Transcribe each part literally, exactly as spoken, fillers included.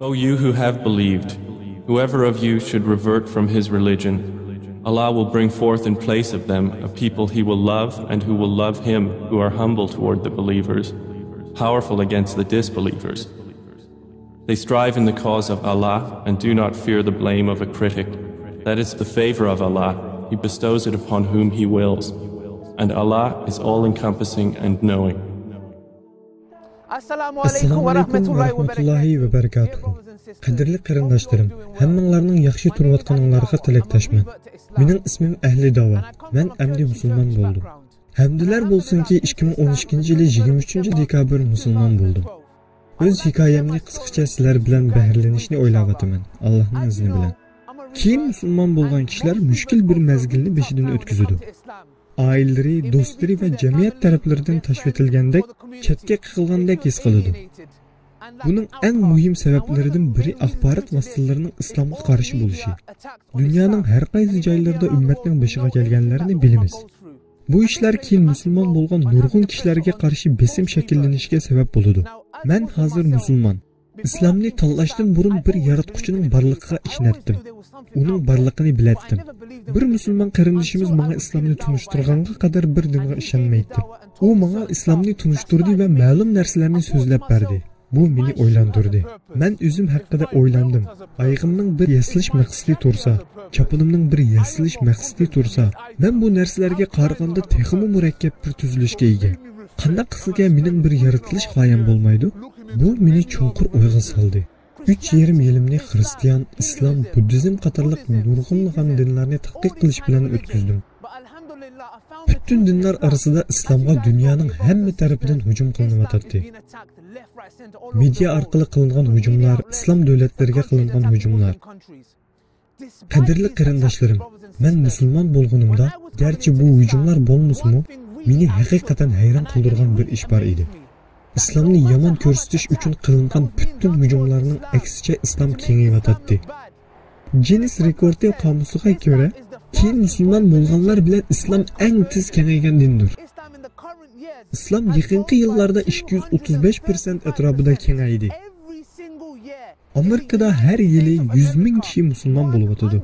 O you who have believed, whoever of you should revert from his religion, Allah will bring forth in place of them a people he will love and who will love him who are humble toward the believers, powerful against the disbelievers. They strive in the cause of Allah and do not fear the blame of a critic. That is the favor of Allah. He bestows it upon whom He wills. And Allah is all-encompassing and knowing. Assalamu alaikum wa rahmatullahi wa barakatuh. قەدىرلىك قېرىنداشلىرىم، ھەممىڭلارنىڭ ياخشى تۇرۇۋاتقىنىڭلارغا تىلەكداشمەن. مېنىڭ ئىسمىم ئەھلى داۋا. مەن ئەمدى مۇسۇلمان بولدۇم. ھەمدىلەر بولسۇنكى، ئىككى مىڭ ئون ئىككىنچى يىلى يىگىرمە ئۈچىنچى دېكابىر مۇسۇلمان بولدۇم. ئۆز ھېكايەمنى قىسقىچە سىلەر بىلەن بەھرىلىنىشنى ئويلاۋاتىمەن، ئاللاھنىڭ ئىزنى بىلەن. كېيىن مۇسۇلمان بولغان كىشىلەر مۈشكۈل بىر مەزگىلنى بېشىدىن ئۆتكۈزىدۇ. ئائىلىلىرى، دوستلىرى ۋە جەمئىيەت تەرەپلىرىدىن تاشلىۋېتىلگەندەك، چەتكە قېقىلغاندەك ھېس قىلىدۇ. بۇنىڭ ئەڭ مۇھىم سەۋەبلىرىدىن بىرى ئاخبارات ۋاسىتىلىرىنىڭ ئىسلامغا قارشى بولۇشى. دۇنيانىڭ ھەر قايسى جايلىرىدا ئۈممەتنىڭ بېشىغا كەلگەنلەرنى بىلىمىز. بۇ ئىشلار كېيىن مۇسۇلمان بولغان نۇرغۇن كىشىلەرگە قارشى بېسىم شەكىللىنىشىگە سەۋەب بولىدۇ. مەن ھازىر مۇسۇلمان. ئىسلامنى تاللاشتىن بۇرۇن بىر ياراتقۇچىنىڭ بارلىقىغا ئىشىنەتتىم. ئۇنىڭ بارلىقىنى بىلەتتىم. بىر مۇسۇلمان قېرىندىشىمىز ماڭا ئىسلامنى تونۇشتۇرغانغا قەدەر بىر دىنغا ئىشەنمەيتتىم. ئۇ ماڭا ئىسلامنى تونۇشتۇردى ۋە مەلۇم نەرسىلەرنى سۆزلەپ بەردى. بۇ مېنى ئويلاندۇردى. مەن ئۆزۈم ھەققىدە ئويلاندىم. ئايىغىمنىڭ بىر ياسىلىش مەقسىتى تۇرسا، چاپىنىمنىڭ بىر ياسىلىش مەقسىتى تۇرسا، مەن بۇ نەرسىلەرگە قارىغاندا تېخىمۇ مۇرەككەپ بىر تۈزۈلۈشكە ئىگە. قانداق قىلسىكەن مېنىڭ بىر يارىتىلىش غايەم بولمايدۇ؟ بۇ مېنى چوڭقۇر ئويغا سالدى. ئۈچ يېرىم يىلىمنى خىرىستىيان، ئىسلام، بۇددىزم قاتارلىق نۇرغۇنلىغان دىنلارنى تەتقىق قىلىش بىلەن ئۆتكۈزدۈم. پۈتۈن دىنلار ئارىسىدا ئىسلامغا دۇنيانىڭ ھەممە تەرىپىدىن ھۇجۇم قىلىنىۋاتاتتى. مېدىيا ئارقىلىق قىلىنغان ھۇجۇملار، ئىسلام دۆلەتلىرىگە قىلىنغان ھۇجۇملار. قەدىرلىك قېرىنداشلىرىم، مەن مۇسۇلمان بولغىنىمدا، گەرچە بۇ ھۇجۇملار بولمىسىمۇ، مېنى ھەقىقەتەن ھەيران قالدۇرغان بىر ئىش بار ئىدى. ئىسلامنى يامان كۆرسىتىش ئۈچۈن قىلىنغان پۈتۈن ھۇجۇملارنىڭ ئەكسىچە ئىسلام كېڭىيىۋاتاتتى. جىننېس رېكورتى قامۇسىغا كۆرە، كېيىن مۇسۇلمان بولغانلار بىلەن ئىسلام ئەڭ تېز كېڭەيگەن دىندۇر. ئىسلام يېقىنقى يىللاردا ئىككى يۈز ئوتتۇز بەش پىرسەنت ئەتراپىدا كېڭەيدى. ئامېرىكىدا ھەر يىلى يۈز مىڭ كىشى مۇسۇلمان بولۇۋاتىدۇ.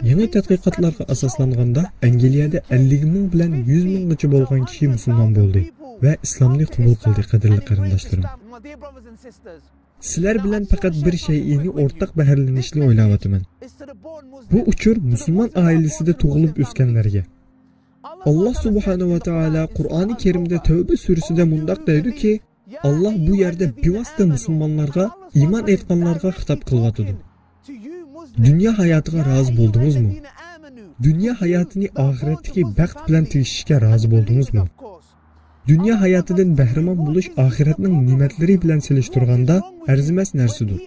يېڭى تەتقىقاتلارغا ئاساسلانغاندا، ئەنگلىيەدە ئەللىك مىڭ بىلەن يۈز مىڭغىچە بولغان كىشى مۇسۇلمان بولدى ۋە ئىسلامنى قوبۇل قىلدى، قەدىرلىك قېرىنداشلىرىم. سىلەر بىلەن پەقەت بىر شەيئىنى ئورتاق بەھرىلىنىشنى ئويلاۋاتىمەن. بۇ ئۇچۇر مۇسۇلمان ئائىلىسىدە تۇغۇلۇپ ئۆسكەنلەرگە. ئاللا سۇبھانەھۇ ۋە تائالا قۇرئانى كەرىمدە تەۋبە سۈرىسىدە مۇنداق دەيدۇكى، ئاللا بۇ يەردە بىۋاسىتە مۇسۇلمانلارغا، ئىمان ئېيتقانلارغا خىتاب قىلىۋاتىدۇ. دۇنيا ھاياتىغا رازى بولدىڭىزمۇ؟ دۇنيا ھاياتىنى ئاخىرەتتىكى بەخت بىلەن تېگىشىشكە رازى بولدىڭىزمۇ؟ دۇنيا ھاياتىدىن بەھرىمەن بولۇش ئاخىرەتنىڭ نېمەتلىرى بىلەن سېلىشتۇرغاندا ئەرزىمەس نەرسىدۇر.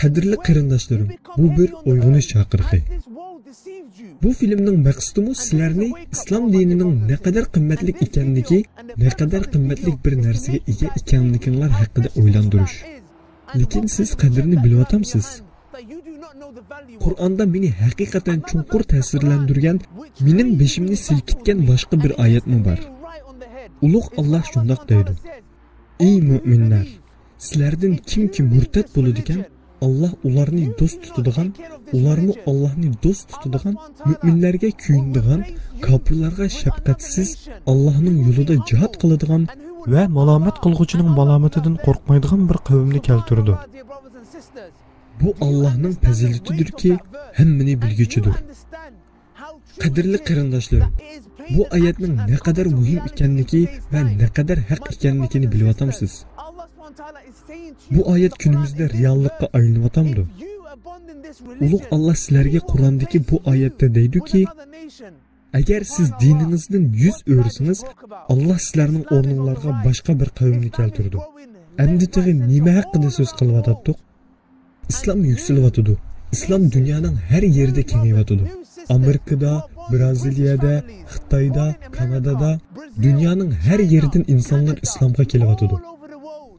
قەدىرلىك قېرىنداشلىرىم، بۇ بىر ئويغىنىش چاقىرىقى. بۇ فىلىمنىڭ مەقسىتىمۇ سىلەرنى ئىسلام دىنىنىڭ نەقەدەر قىممەتلىك ئىكەنلىكى، نەقەدەر قىممەتلىك بىر نەرسىگە ئىگە ئىكەنلىكىڭلار ھەققىدە ئويلاندۇرۇش. لېكىن سىز قەدرىنى بىلىۋاتامسىز؟ قۇرئاندا مېنى ھەقىقەتەن چوڭقۇر تەسىرلەندۈرگەن، مېنىڭ بېشىمنى سىلكىتكەن باشقا بىر ئايەتمۇ بار. ئۇلۇغ ئاللا شۇنداق دەيدۇ: ئەي مۆمىنلەر، سىلەردىن كىمكى مۇرتەت بولىدىكەن، ئاللا ئۇلارنى دوست تۇتىدىغان، ئۇلارمۇ ئاللانى دوست تۇتىدىغان، مۆمىنلەرگە كۆيۈنىدىغان، كاپىرلارغا شەپقەتسىز، ئاللانىڭ يولىدا جىھاد قىلىدىغان ۋە مالامەت قىلغۇچىنىڭ مالامىتىدىن قورقمايدىغان بىر قەۋمنى كەلتۈرىدۇ. بۇ ئاللانىڭ پەزىلىتىدۇركى، ھەممىنى بىلگۈچىدۇر. قەدىرلىك قېرىنداشلىرىم، بۇ ئايەتنىڭ نەقەدەر مۇھىم ئىكەنلىكى ۋە نەقەدەر ھەق ئىكەنلىكىنى بىلىۋاتامسىز؟ بۇ ئايەت كۈنىمىزدە رېئاللىققا ئايلىنىۋاتامدۇ؟ ئۇلۇغ ئاللا سىلەرگە قۇراندىكى بۇ ئايەتتە دەيدۇكى، ئەگەر سىز دىنىڭىزدىن يۈز ئۆرۈسىڭىز، ئاللا سىلەرنىڭ ئورنۇڭلارغا باشقا بىر قەۋمنى كەلتۈرىدۇ. ئەمدى تېخى نېمە ھەققىدە سۆز قىلىۋاتاتتۇق؟ ئىسلام يۈكسىلىۋاتىدۇ. ئىسلام دۇنيانىڭ ھەر يېرىدە كېڭىيىۋاتىدۇ. ئامېرىكىدا، بىرازىلىيەدە، خىتايدا، كانادادا، دۇنيانىڭ ھەر يېرىدىن ئىنسانلار ئىسلامغا كېلىۋاتىدۇ.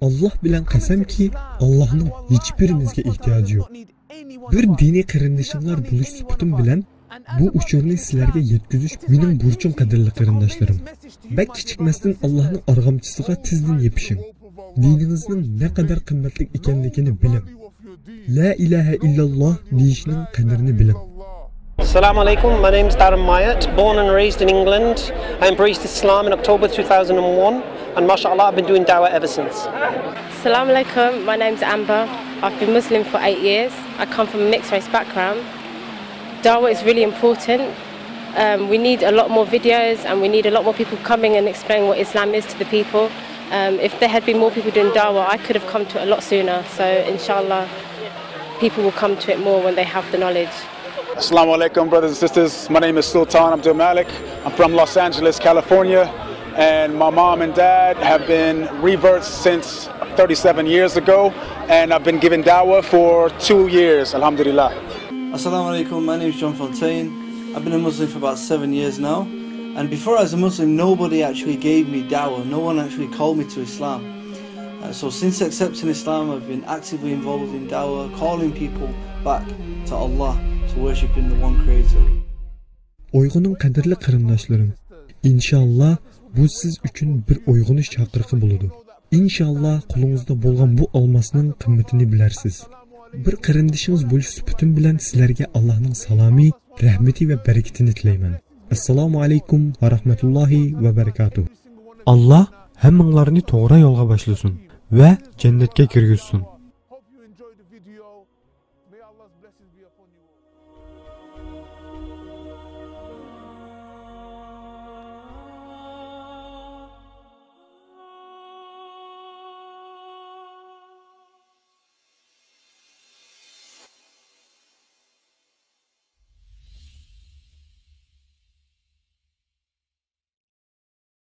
ئاللا بىلەن قەسەمكى، ئاللانىڭ ھېچبىرىمىزگە ئېھتىياجى يوق. بىر دىنىي قېرىندىشىڭلار بولۇش سۈپىتىم بىلەن بۇ ئۇچۇرنى سىلەرگە يەتكۈزۈش مېنىڭ بۇرچۇم، قەدىرلىك قېرىنداشلىرىم. بەك كېچىكمەستىن ئاللانىڭ ئارغامچىسىغا تېزدىن يېپىشىڭ. دىنىڭىزنىڭ نەقەدەر قىممەتلىك ئىكەنلىكىنى بىلىڭ. لا ئىلاھە ئىللاللا دېيىشنىڭ قەدرىنى بىلىڭ. Assalamu alaikum. My name is Darren Myatt, born and raised in England. I embraced Islam in October two thousand one, and mashallah, I've been doing dawah ever since. Assalamu alaikum. My name's Amber. I've been Muslim for eight years. I come from a mixed race background. Dawah is really important. Um, we need a lot more videos and we need a lot more people coming and explaining what Islam is to the people. Um, if there had been more people doing dawah, I could have come to it a lot sooner. So, inshallah, people will come to it more when they have the knowledge. Assalamu alaikum, brothers and sisters. My name is Sultan Abdul Malik. I'm from Los Angeles, California. And my mom and dad have been reverts since thirty-seven years ago. And I've been giving dawah for two years, alhamdulillah. Assalamu alaikum, my name is John Fontaine. I've been a Muslim for about seven years now. And before I was a Muslim, nobody actually gave me dawah. No one actually called me to Islam. Uh, so since accepting Islam, I've been actively involved in dawah, calling people back to Allah, to worshipping the one creator. ئۇيغۇرنىڭ قەدىرلىك قېرىنداشلىرىم، ئىنشاللا بۇ سىز ئۈچۈن بىر ئويغىنىش چاقىرىقى بولىدۇ. ئىنشاللا قولىڭىزدا بولغان بۇ ئالماسنىڭ قىممىتىنى بىلەرسىز. بىر قېرىندىشىڭىز بولۇش سۈپىتىم بىلەن سىلەرگە ئاللاھنىڭ سالامى، رەھمىتى ۋە بەرىكىتىنى تىلەيمەن. ئەسسالامۇ ئەلەيكۇم ۋە رەھمەتۇللاھى ۋە بەرىكاتۇھ. ئاللا ھەممىڭلارنى توغرا يولغا باشلىسۇن ۋە جەننەتكە كىرگۈزسۇن.